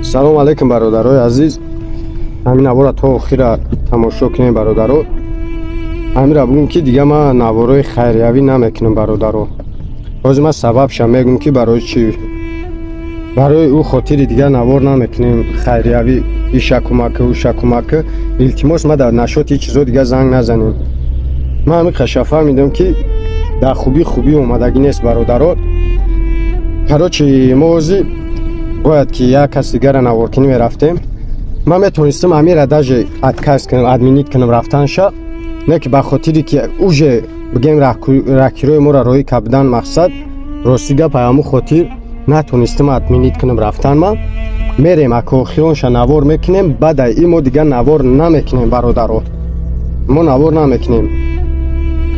Салом алейкум, бародарои азиз. Ҳамин навора то охира тамошо кунем, бародаро. Ҳамира бугум, ки дига ман наворои хайриявӣ намекунам, бародаро. Ҳозир ман сабабша мегум, ки барои чӣ, барои ӯ хотири дигар навор намекунем хайриявӣ, иша кӯмака, уша кӯмака. Илтимос, ма дар нашоти ҳеҷ чизо дига занг назанем. Ман ҳамин қаша фаҳмидам, ки дар хубӣ хубӣ омадагӣ нест, бародаро. Короче, мо ҳозир бояд ки як кас дигара наворкунӣ мерафтем. Ман метавонистам ҳамира даже отказ кунам, отменить кунам рафтанша, не ки ба хотире ки уже бигем ракирои моро роҳӣ кабудан мақсад, рости гап, ҳамун хотир натонистам отменить кунам рафтан. Ма мерем, ака, охиронша навор мекунем. Баъда и мо дигар навор намекунем, бародаро, мо навор намекунем.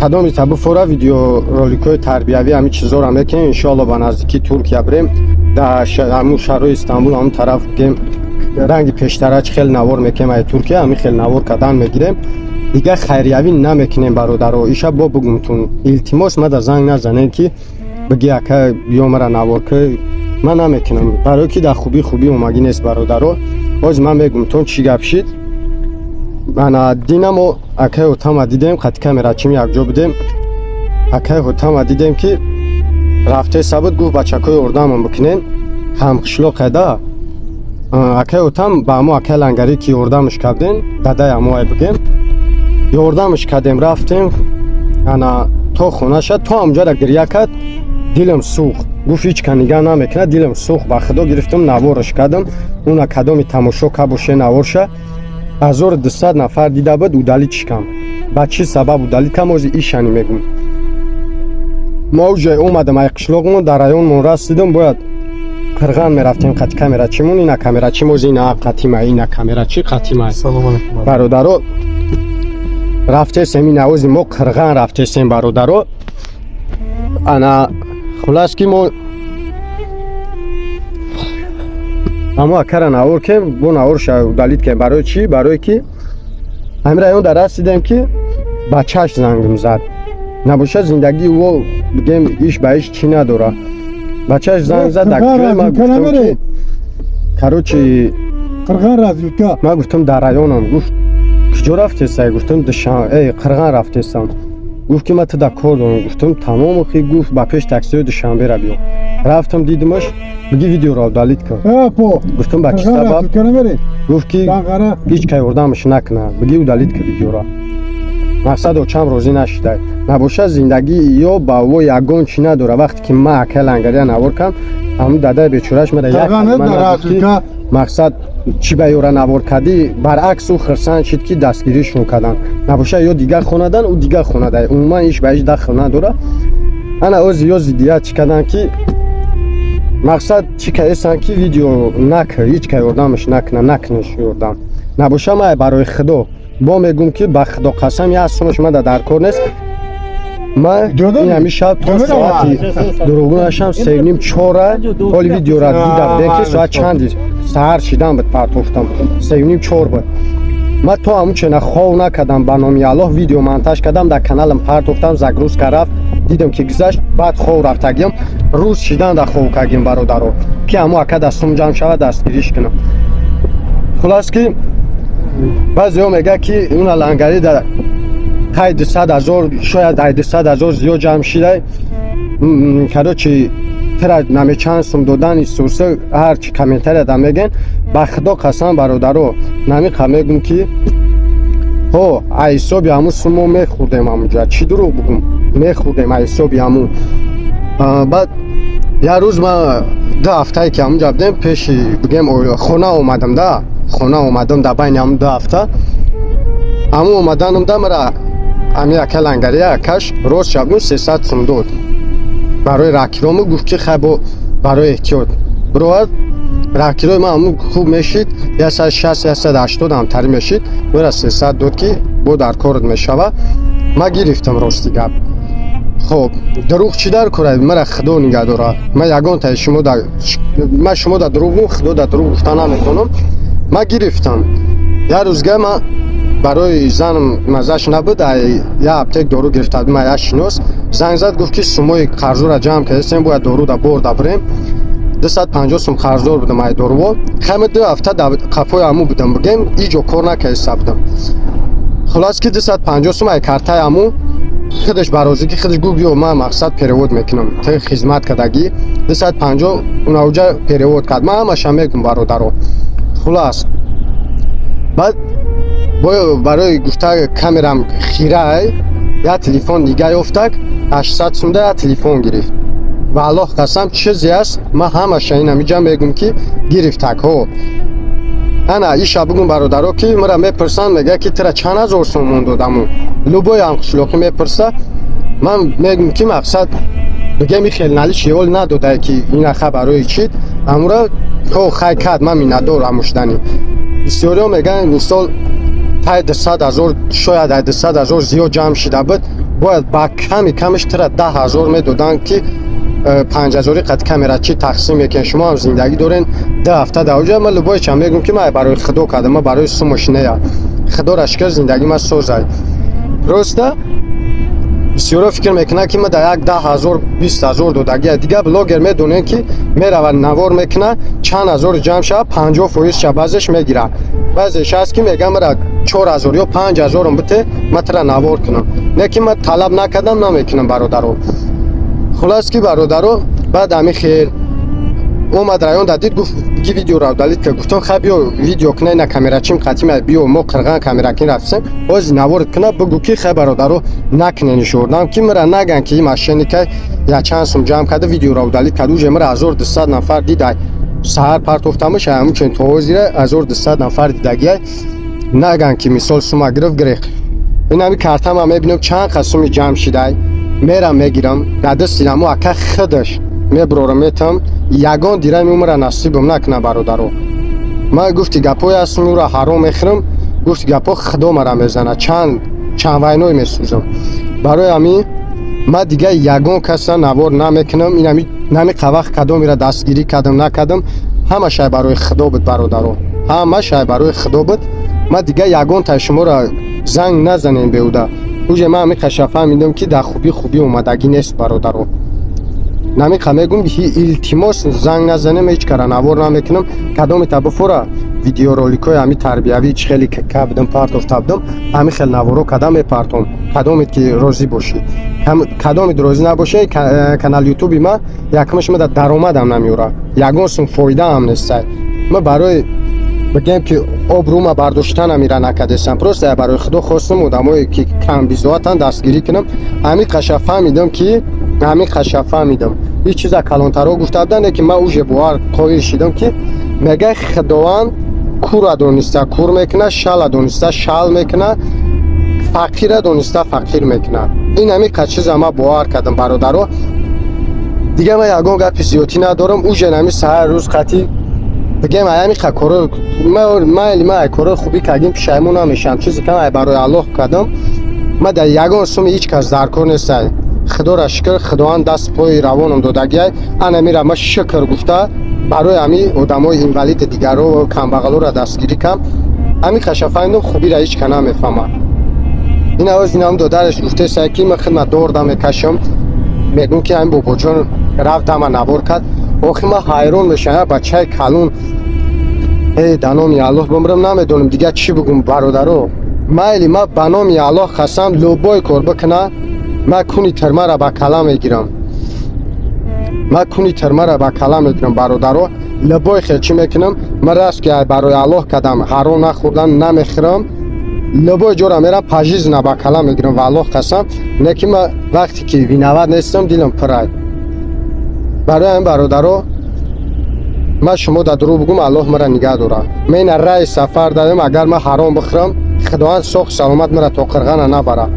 Кадоми табуфора видеороликҳои тарбиявӣ, ҳамин чизоро мекунем. Иншоалло, ба наздикии Туркия бирем, дар ҳамун шаҳрҳои Истанбул, ҳамун тараф бигем, ранги пештара чӣ хел навор мекунем ай Туркия, ҳамин хел навор кардан мегирем. Дигар хайриявӣ намекунем, бародаро. Иша бо бугумтун, илтимос, мада занг назанем, ки биги, ака, биё мара навор ки. Ман намекунам, барое ки дар хубӣ хубӣ омагӣ нест, бародаро. Ҳозир ман мегумтон, чӣ гап шид. Ана дина мо акаи Ҳотама дидем, қати камерачим якҷо будем. Акаи Ҳотама дидем, ки рафтеса буд, гуфт, бачакҳои ёрдамон бикунен, ҳамқишлоқеда. Акаи Ҳотам ба ҳамо акаи Лангарӣ, ки ёрдамаш кардем, дадаи ҳамоай бигем, ёрдамаш кардем, рафтем ана то хонаша, то ҳамҷода гиря кард, дилам сӯхт. Гуфт, ҳеҷ ка нигаҳ намекунад. Дилам сӯхт, ба худо, гирифтам, навораш кардам. Уна кадоми тамошо ка боше, наворша 1200 нафар дида буд. Удалить кам. Ба чӣ сабаб удалить кам, ози ишани мегум. Мо уҷай омадам ай қишлоқмон, дар районмон расидам, бояд Қирған мерафтем қати камерачимон. Ина камерачим ози, ина қатима, ина камерачи қатима. Бародаро, рафтесем, ина ози мо Қирған рафтесем, бародаро. Ана хулас ки мо ҳамо акара навор кем, бо наворша удалить кем. Барои чӣ? Барое ки ҳамин район дар расидем, ки бачаш зангм зад. Набошад, зиндагии ӯ, бигем, иш ба иш чӣ надора. Бачаш занг зад, дар ман гуфтам, ки короче, ман гуфтам, дар районам. Гуфт, куҷо рафтесай? Гуфтам, Қирған рафтесам. Гуфт, ки ман туда кор дорам. Гуфтам, тамом. Охи гуфт, ба пеш таксиҳои Душанбера биё. Рафтам, дидимаш, биги, видеоро удалить кун. Гуфтам, ба чӣ сабаб? Гуфт, ки ҳеҷ ка ёрдамаш накунад, биги, удалить ку видеоро. Мақсад, очам розӣ нашидай. Набошад, зиндагии ё ба во ягон чӣ надора. Вақте ки ман акай Лангария навор кам, ҳамун дадаи бечораш мара як мақсад, чӣ ба ёра навор кардӣ? Баръакс, ӯ хирсанд шид, ки дастгиришон карданд. Набошад, ё дигар хонадан, ӯ дигар хонада, умуман иш ба иш дахл надора. Ана ози ё зиддият чӣ карданд, ки мақсад, чӣ кардестанд, ки видео нак, ҳеҷ ка ёрдамаш накуна, накунаш ёрдам. Набошад, ман барои худо бо мегум, ки ба худо қасам, як сумаш мада дар кор нест. Ман ин ҳамин шаб то соати дуругунашам сеним чора ҳоли видеора дида будем, ки соат чанди саҳар шидан буд, партофтам, сеним чор буд. Ман то ҳамун чена хов накардам, ба номи Аллоҳ, видео монтаж кардам, дар каналам партофтам, загрузка рафт, дидам, ки гузашт, баъд хов рафтагиям. Рӯз шидан да хов кардем, бародаро, ки ҳамун ака дастум ҷамъ шавад, дастгириш кунам. Хулас ки баъзеҳо мегӯяд, ки уна Лангарӣ дар тай 200 000, шояд ай 200 000 зиёд ҷамъ шидай. Короче, тира намечанд сум додан исуса, ҳарчи комментария да мегӯен. Ба худо қасам, бародаро, намиқа мегӯм, ки ҳо, ай ҳисоби ҳамун сум мо мехӯрдем ҳамунҷа. Чӣ дурӯғ бугум? Мехӯрдем ай ҳисоби ҳамун. Баъд як рӯз ман 2 ҳафтае ки ҳамунҷа будем, пеши, бигем, хона омадам да, хона омадам. Дар байни ҳамун 2 ҳафта ҳамун омаданам да мара ҳами ака Лангария, акаш, рост шабгун, 300 сум дод барои ракирому. Гуфт, ки хай, бо барои эҳтиёт бировард. Ракирои ман ҳамун хуб мешид, 160, 180 ҳамтарӣ мешид. Мера 300 дод, ки бо дар корат мешава. Ман гирифтам, рости гап. Хоб, дурӯғ чӣ дар кора? Мара худо нигаҳ дорад. Ман ягонтаи шумо ман шумо да дурӯғ гум, худо да дурӯғ гуфта наметавонам. Ман гирифтам. Як рӯзга ман барои занам маззаш набуд, як аптек дору гирифта. Ман як шинос занг зад, гуфт, ки сумои қарзура ҷамъ кардастем, бояд дору да борда бирем. 250 сум қарздор будам ай дорво. Хама 2 ҳафта дар қафои аму будам, бигем иҷо кор накарда будам. Хулас ки 250 сум ай картаи аму худаш барозӣ ки худаш гуфт биё ман мақсад перевод мекунам, ту хизмат кардагӣ 250 унаҷа перевод кард. Ман ҳамаша мегум бародаро. Хулас баъд барои гуфта камерам хирай я телефон дига ёфтак 800 сумда я телефон гирифт. Ва Аллоҳ қасам чизе аст, ман ҳамаша инамиҷа мегум ки гирифтак ҳо. Ана иша бугум бародаро ки мара мепурсанд, мега ки тира чанд ҳазор сомон додаму. Любой ҳам қишлоқӣ мепурса, ман мегум ки мақсад бигем и хел наличи ҳол надодае ки ина барои чид, амура ҳо хай кад ман миннатдор амушдани. Бисёриҳо мегӯянд мисол тай 200 ҳазор, шояд ай 200 ҳазор зиёд ҷамъ шида буд, бояд ба ками камиш тира 10 ҳазор медоданд ки 5 ҳазори қад камерачи тақсим мекунед. Шумо ҳам зиндагӣ дорен 2 ҳафта дар оҷа. Ман любойча мегум ки ман барои худо кардам, ман барои сумош нея. Худоро шукр зиндагӣ ман созай. Просто бисёро фикр мекунад ки ман дар як 10 ҳазор 20 ҳазор додагия. Дигар блогер медонем ки меравад навор мекунад, чанд ҳазор ҷамъ шавад, 50% ша баъзеш мегирад. Баъзеш ҳаст ки мегӯяд мара 4 ҳазор ё 5 ҳазорам бите, ман тира навор кунам. Не ки ман талаб накардам, намекунам бародаро. Хулас ки бародаро баъд ҳами хел омад район да дид, гуфт ги видеоро удалить кард. Гуфтам хай биё видео кунай на камерачим қатима биё мо қирған камеракин рафтем, ҳози наворит куна бугу ки хай бародаро накунен шурдам ки мара наган ки мошенникай я чанд сум ҷамъ карда видеоро удалить кард. Уже мара 1200 нафар дидай. Саҳар партофтамаш ҳамчун то ҳозира 1200 нафар дидагиай. Наган ки мисол сума гирифт гирифт. Ин ҳами картама мебинам чанд қад суми ҷамъ шидай. Мерам мегирам, дар дасти намо ака худаш меброрам метам, ягон дирами умра насибам накуна бародаро. Ман гуфти гапҳое ҳастам, ура ҳаром мехӯрам, гуфти гапҳо худо мара мезана, чанд вайной месӯзам. Барои ҳамин ман дигар ягон каса навор намекунам. Ин нами қавақт кадомира дастгирӣ кардам накардам, ҳамашай барои худо буд бародаро, ҳамашай барои худо буд. Ман дигар ягонтаи шуморо занг назанем беҳуда. Уже ман ҳамиқаша фаҳмидам ки дар хубӣ хубӣ омадагӣ нест бародаро. Намиқа мегум илтимос занг назанем, ҳеҷ кара навор намекунам. Кадомита буфора видеороликҳои ҳами тарбиявӣ чӣ хеле кабдам партофта будам, ҳами хел наворо када мепартом. Кадомит ки розӣ бошӣ, кадомит розӣ набошӣ, канал ютуби ма якмаш ма дар даромадам намеёра, ягон сум фоидаам нестай. Ма барои бигем ки обрӯма бардоштанам ира накардесам, просто барои худо хостам одамое ки камбизоатанд дастгирӣ кунам. Ҳамин қаша фаҳмидам ки ҳамин қаша фаҳмидам. Ҳеҷ чиза калонтаро гуфта буданд, ки ман уже бовар қоил шидам ки мегӯяд худованд кура дониста кур мекунад, шала дониста шал мекунад, фақира дониста фақир мекунад. Ин ҳамин қад чиза ман бовар кардам бародаро. Дигар ман ягон гапи зиёдтӣ надорам. Уже ҳамин саҳар рӯз қатӣ бигем ҳамин коро майли ман корои хубӣ кардем, пушаймон намешавам. Чизе ки ман барои Аллоҳ кардам, ман дар ягон суми ҳеҷ кас дар кор нестай. Худоро шукр, худованд даст пои равонам додагиай. Ана мира ман шукр гуфта барои ҳамин одамои инвалиди дигаро ва камбағалоро дастгирӣ кам. Ҳамин қаша фаҳмидам хубиро ҳеҷ ка намефаҳмад. Ин авоз инам додараш гуфтесай ки ман хидмат дорда мекашам, мегӯм ки ҳамин бобоҷон рафт дама навор кард. Охи ман ҳайрон мешавам, бачаи калон эй да номи Аллоҳ бимрам, намедонам дигар чӣ бигӯм бародаро. Майли ман ба номи Аллоҳ қасам любой кор бикуна, ман куни тирмара ба кала мегирам. Ман куни тирмара ба кала мегирам бародаро. Любой хел чӣ мекунам, ман раст ки барои Аллоҳ кардам, ҳаром нахӯрдам, намехӯрам. Любой ҷора мерам пажизна ба кала мегирам ва Аллоҳ қасам. Не ки ман вақте ки виноват нестам, дилам пирай. Барои ҳамин бародаро ман шумо дар дурӯғ бигӯм, Аллоҳ мара нигаҳ дорад. Ман ина раи сафар дадам, агар ман ҳаром бихӯрам, худованд соғ саломат мара то қирғана набарад.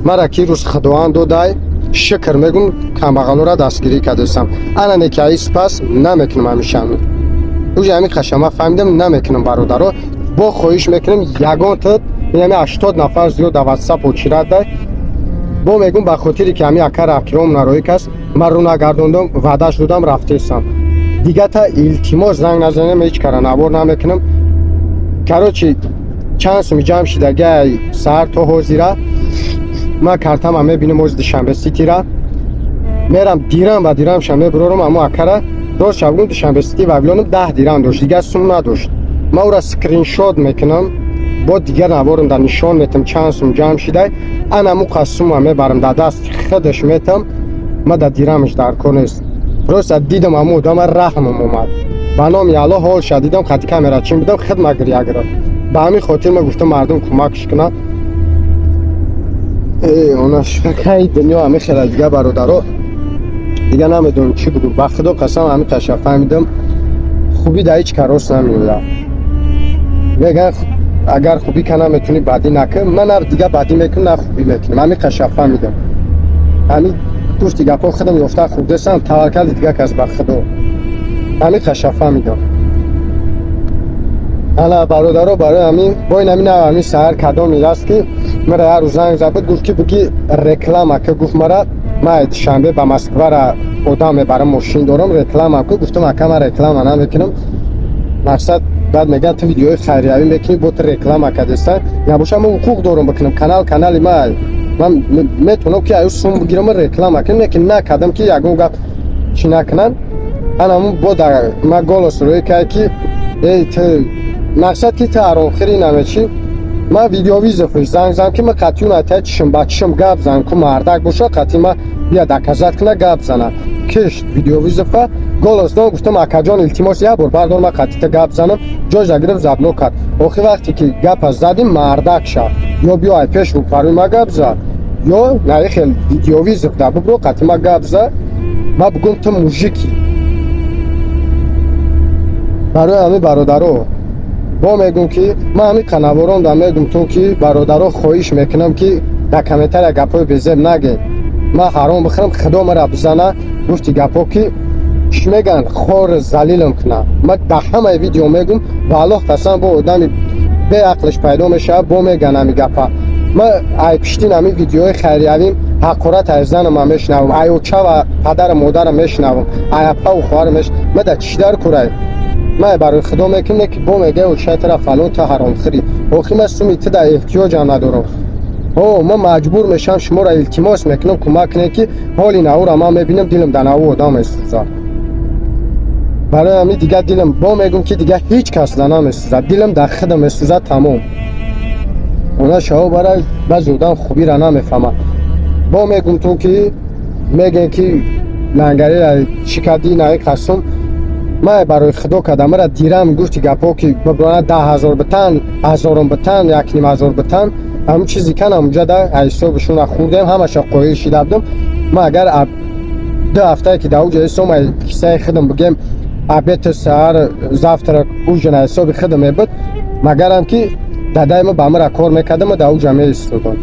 Мара ки рӯз худованд додай, шукр мегӯм, камбағалоро дастгирӣ кардастам. Ана не ки аи сипас намекунам ҳамишами. Уже ҳамин қаша ман фаҳмидам, намекунам бародаро. Бо хоҳиш мекунам ягон тид, ин ҳами 80 нафар зиёд дар ватсап очират дай. Бо мегӯм ба хотире ки ҳамин акара акиром нароик аст, ман рӯ нагардондам, ваъдаш додам, рафтесам. Дигата илтимос занг назанем, ҳеҷ кара навор намекунам. Короче, чанд суми ҷамъ шидагиай саҳар то ҳозира. Ман картама мебинам ҳози Душанбе ситира. Мерам дирам ба дирамша мебурорам, аммо акара Рост шабгум Душанбе Сити Вавилоном 10 дирам дошт, дигар сум надошт. Ман ӯра скриншот мекунам, бо дигар наворам дар нишон метам чанд сум ҷамъ шидай. Ана муқа сума мебарам дар дасти худаш метам, ма дар дирамаш дар кор нест. Просто дидам ҳамун одама раҳмам омад. Ба номи Аллоҳ ҳолша дидам, қати камера чин будам, хидма гиря гирифт. Ба ҳамин хотир ма гуфтам мардум кӯмакш кунад. Она шакаи дунё ҳамин хела дига бародаро, дига намедонам чӣ бугум. Ба худо қасам ҳамин қаша фаҳмидам, хубӣ дар ҳеҷ кар рост намеояд. Мегӯянд агар хубӣ ка наметунӣ бадӣ накун. Ман на дига бадӣ мекунам, на хубӣ мекунам. Ҳамин қаша фаҳмидам. Ҳамин гуфти гапҳо худам ёфта хӯрдесам, таваккали дига кас ба худо. Ҳамин қаша фаҳмидам. Ана бародаро, барои ҳамин бо ин ҳамин ҳамин саҳар кадоме аст ки мара як рӯз занг зад, гуфт ки буги реклама ки гуфт мара ман Душанбе ба Москвара одам мебарам, мошин дорам, реклама ку. Гуфтам ака ман реклама намекунам. Мақсад баъд мегӯянд ту видеои хайриявӣ мекунӣ, бо ту реклама кардеста. Набоша ман ҳуқуқ дорам бикунам, канал канали ман, ман метавонам ки аю сум бигирам реклама кунам, лекин накардам ки ягон гап чӣ накунанд. Анамун бо дар ма голос рӯй кард ки эй ту мақсад ки ту ҳаромхӯрӣ намечӣ. Ман видеовызовш занг зам ки ман қатъи ата чишм ба чишм гап зан ку, мардак боша қатъи ма бия доказать куна гап зана. Кишт видеовызова голос дон, гуфтам акаҷон илтимос як бор бардор ман қатъи та гап занам. Ҷоша гирифт заблок кард. Охир вақте ки гапа задим мардак ша, ё биё ай пеш рӯпарӯи ма гап за, ё наи хел видеовызов да бубро қатъи ма гап за, ма бугум ту мужики. Барои ҳамин бародаро бо мегӯм ки ман ҳамин қанаворон да мегӯм ту ки бародаро хоҳиш мекунам ки дар комментария гапҳои безеб нагӯед. Ман ҳаром бихӯрам, худо мара бизана. Гуфти гапҳо ки чӣ мегӯянд, хор залилам кунад. Ман дар ҳамаи видео мегӯм, ба Аллоҳ қасам бо одами беақлиш пайдо мешавад, бо мегӯянд ҳамин гапа. Ман ай пиштин ҳамин видеои хайриявим ҳақорат ай занама мешунавам, ай оча ва падару модарам мешунавам, ай апаву хоҳарам мешунавам. Ман дар чӣ дар курай? Ман барои худо мекунам, ки бо мегӯяд оча тара фалон ту ҳаромхӯрӣ. Охир ман суми ту дар эҳтиёҷам надорам. О, ман маҷбур мешавам, шуморо илтимос мекунам, кӯмак кунед ки ҳоли навора ман мебинам, дилам дар наву одам месӯзад. Барои ҳамин дига дилам бо мегӯм ки дига ҳеҷ кас да намесӯзад, дилам дар худам месӯзад тамом. Она шаво барай баъзе одам хубиро намефаҳмад. Бо мегӯм ту ки мегӯем ки лангарира чӣ кардӣ наи қасум. Ман барои худо кардам, мара дирам гуфти гапҳо ки биброна 10 000 битан, 1000 битан, 1 500 битан, ҳамун чизе канам унҷа да ҳисобашонро хӯрдем, ҳамаша қоил шида будам. Ман агар 2 ҳафтае ки дар уҷа ҳисом кисаи худам бигем обед, саҳар, завтрак, ужин ҳисоби худам мебуд, магарам ки дадаи ма ба мара кор мекардам, дар уҷа меистодам.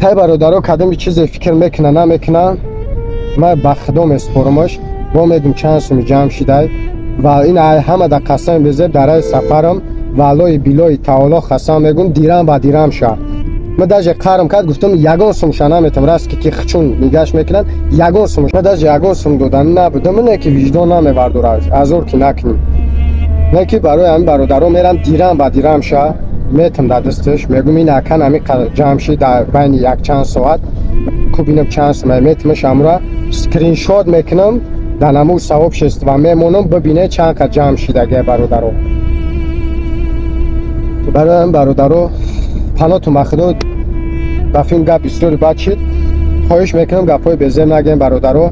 Хай бародаро, кадоми чизе фикр мекуна намекуна, ман ба худо месупорамаш. Бо мегӯм чанд суми ҷамъ шидай ва ин ҳама дар қасам безеб дар раи сафарам валлои билои таоло қасам мегӯм, дирам ба дирам ша. Ман даже қарм кард, гуфтам ягон сумша наметам, раст ки хчун нигаш мекунанд, ягон сум. Ман даже ягон сум додан набудам, не ки виҷдон намебардорад, азор ки накунӣ. Не ки барои ҳамин бародаро мерам дирам ба дирам ша метам дар дасташ, мегӯм ин акан ҳамин ҷамъ шид дар байни якчанд соат, ку бинам чанд сум метамаш, ҳамура скриншот мекунам дар намуд сообщества мемонам, бибине чанд қад ҷамъ шидагия бародаро. Барои ҳамин бародаро панотун ба худо, ба филм гап бисёри бад шид. Хоҳиш мекунам гапҳои безеб нагӯем бародаро.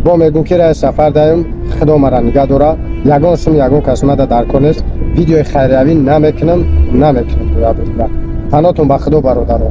Бо мегӯм ки раи сафар даем, худо мара нигаҳ дора, ягон сум ягон кас мада дар кор нест. Видеои хайриявӣ намекунам, намекунам. Панотун ба худо бародаро.